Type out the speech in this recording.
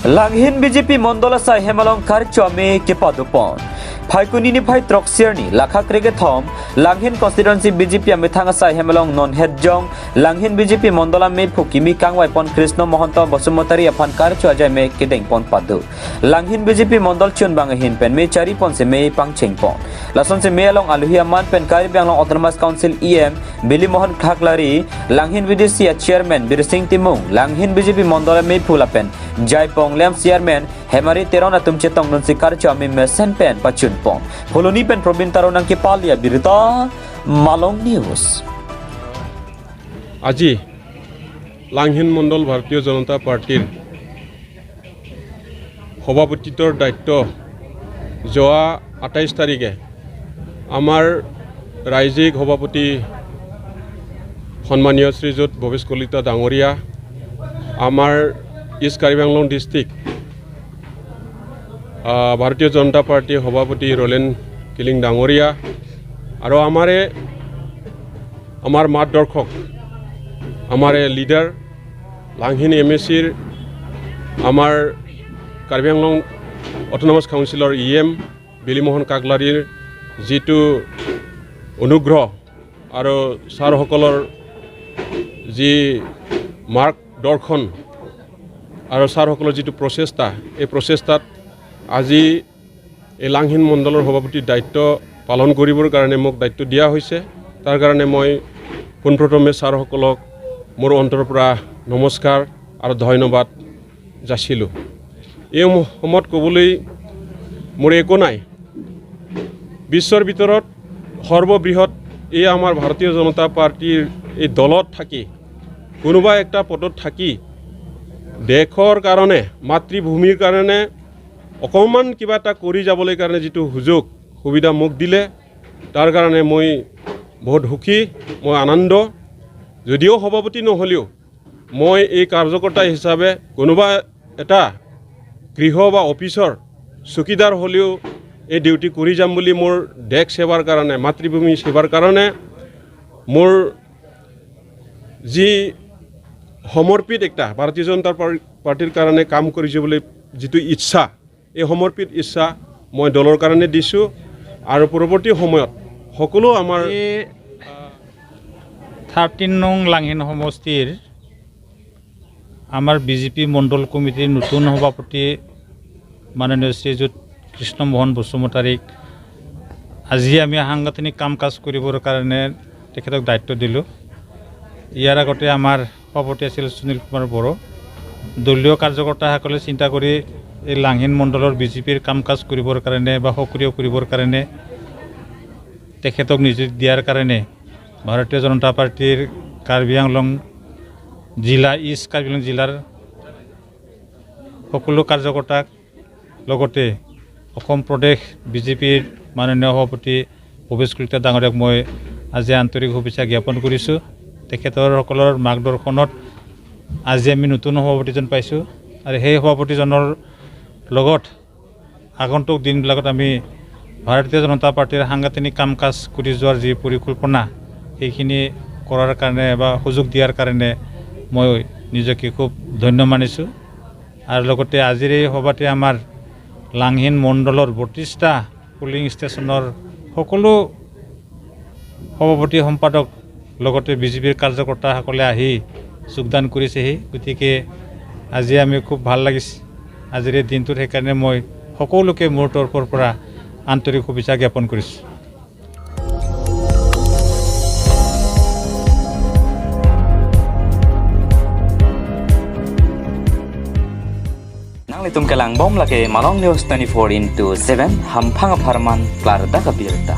Langhin BJP Mandala sai Hemalong karchame kepadupon. Phaikuni ni phai troksierni lakha krege thom Langhin constituency BJP amithanga sai Hemalong non head jong Langhin BJP Mandala me phukimi kangwai pon Krishna Mahanta Basumatari aphan karcho ajay me kedeng pon padu Langhin BJP Mandal chun bang hin pen me chari pon se me pangcheng pon lason se me along aluhia man pen Karbi Anglong Autonomous Council EM Bili Mohan Khaklari Langhin BDC chairman Bir Singh Timung Langhin BJP Mandala me phulapen Jaipong Lem chairman Hemari Teron atum chetong nun sikar chami mesen pen pachun pon Holoni pen Probin Taronang ke Palia Birita Malong News. আজি লাংহিন মণ্ডল ভাৰতীয় জনতা পাৰ্টীৰ সভাপতিত্বৰ দায়িত্ব যোৱা 28 তাৰিখে আমাৰ ৰাজ্যিক সভাপতি সন্মানীয় শ্ৰীযুত ভৱেশ কলিতা ডাঙৰীয়া, আমাৰ ইষ্ট কাৰ্বি আংলং ডিষ্ট্ৰিক্ট ভাৰতীয় জনতা পাৰ্টীৰ সভাপতি ৰলেন কিলিং ডাঙৰীয়া আৰু আমাৰ মাৰ্গদৰ্শক আমাৰে লিডাৰ লাংহিন এম এ চিৰ আমাৰ কাৰ্বি আংলং অট'নমাছ কাউন্সিলৰ ই এম বিলিমোহন কাকলাৰীৰ যিটো অনুগ্ৰহ আৰু ছাৰসকলৰ যি মাৰ্গদৰ্শন আৰু ছাৰসকলৰ যিটো প্ৰচেষ্টা, এই প্ৰচেষ্টাত আজি এই লাংহিন মণ্ডলৰ সভাপতিৰ দায়িত্ব পালন কৰিবৰ কাৰণে মোক দায়িত্ব দিয়া হৈছে। তাৰ কাৰণে মই পোনপ্ৰথমে ছাৰসকলক মোৰ অন্তৰৰ পৰা নমস্কাৰ আৰু ধন্যবাদ যাচিলোঁ। এই সময়ত ক'বলৈ মোৰ একো নাই। বিশ্বৰ ভিতৰত সৰ্ববৃহৎ এই আমাৰ ভাৰতীয় জনতা পাৰ্টীৰ এই দলত থাকি কোনোবা একটা পদত থাকি দেশৰ কাৰণে, মাতৃভূমিৰ কাৰণে অকণমান কিবা এটা কৰি যাবলৈ কাৰণে যিটো সুযোগ সুবিধা মোক দিলে, তাৰ কাৰণে মই বহুত সুখী, মই আনন্দ। যদিও সভাপতি নহ'লেও মই এই কাৰ্যকৰ্তা হিচাপে কোনোবা এটা গৃহ বা অফিচৰ চকীদাৰ হ'লেও এই ডিউটি কৰি যাম বুলি মোৰ দেশ সেৱাৰ কাৰণে, মাতৃভূমি সেৱাৰ কাৰণে মোৰ যি সমৰ্পিত একটা ভাৰতীয় জনতা পাৰ্টীৰ কাৰণে কাম কৰি যাবলৈ যিটো ইচ্ছা, এই সমৰ্পিত ইচ্ছা মই দলৰ কাৰণে দিছোঁ। আৰু পৰৱৰ্তী সময়ত সকলো আমাৰ এই 13 নং লাংহিন সমষ্টিৰ আমাৰ বিজেপি মণ্ডল কমিটিৰ নতুন সভাপতি মাননীয় শ্ৰীযুত কৃষ্ণমোহন বসুমতাৰীক আজি আমি সাংগঠনিক কাম কাজ কৰিবৰ কাৰণে তেখেতক দায়িত্ব দিলোঁ। ইয়াৰ আগতে আমাৰ সভাপতি আছিল সুনীল কুমাৰ বড়ো। দলীয় কাৰ্যকৰ্তাসকলে চিন্তা কৰি এই লাংহিন মণ্ডলৰ বিজেপিৰ কাম কাজ কৰিবৰ কাৰণে বা সক্ৰিয় কৰিবৰ কাৰণে তেখেতক নিযুক্তি দিয়াৰ কাৰণে ভাৰতীয় জনতা পাৰ্টীৰ কাৰ্বি আংলং জিলা, ইষ্ট কাৰ্বি আংলং জিলাৰ সকলো কাৰ্যকৰ্তাক লগতে অসম প্ৰদেশ বিজেপিৰ মাননীয় সভাপতি ভৱেশ কলিতা ডাঙৰীয়াক মই আজি আন্তৰিক শুভেচ্ছা জ্ঞাপন কৰিছোঁ। তেখেতৰ সকলৰ মাৰ্গদৰ্শনত আজি আমি নতুন সভাপতিজন পাইছোঁ আৰু সেই সভাপতিজনৰ লগত আগন্তুক দিনবিলাকত আমি ভাৰতীয় জনতা পাৰ্টীৰ সাংগঠনিক কাম কাজ কৰি যোৱাৰ যি পৰিকল্পনা, সেইখিনি কৰাৰ কাৰণে বা সুযোগ দিয়াৰ কাৰণে মই নিজকে খুব ধন্য মানিছোঁ। আৰু লগতে আজিৰ এই সভাতে আমাৰ লাংহিন মণ্ডলৰ 32টা পুলিং ষ্টেচনৰ সকলো সভাপতি সম্পাদক লগতে বিজেপিৰ কাৰ্যকৰ্তাসকলে আহি যোগদান কৰিছেহি। গতিকে আজি আমি খুব ভাল লাগিছে আজিৰ এই দিনটোত, সেইকাৰণে মই সকলোকে মোৰ তৰফৰ পৰা আন্তৰিক শুভেচ্ছা জ্ঞাপন কৰিছোঁ। Nang litum kalang bom lake Malong News 24 into 7 hampang farman klar da kabirta.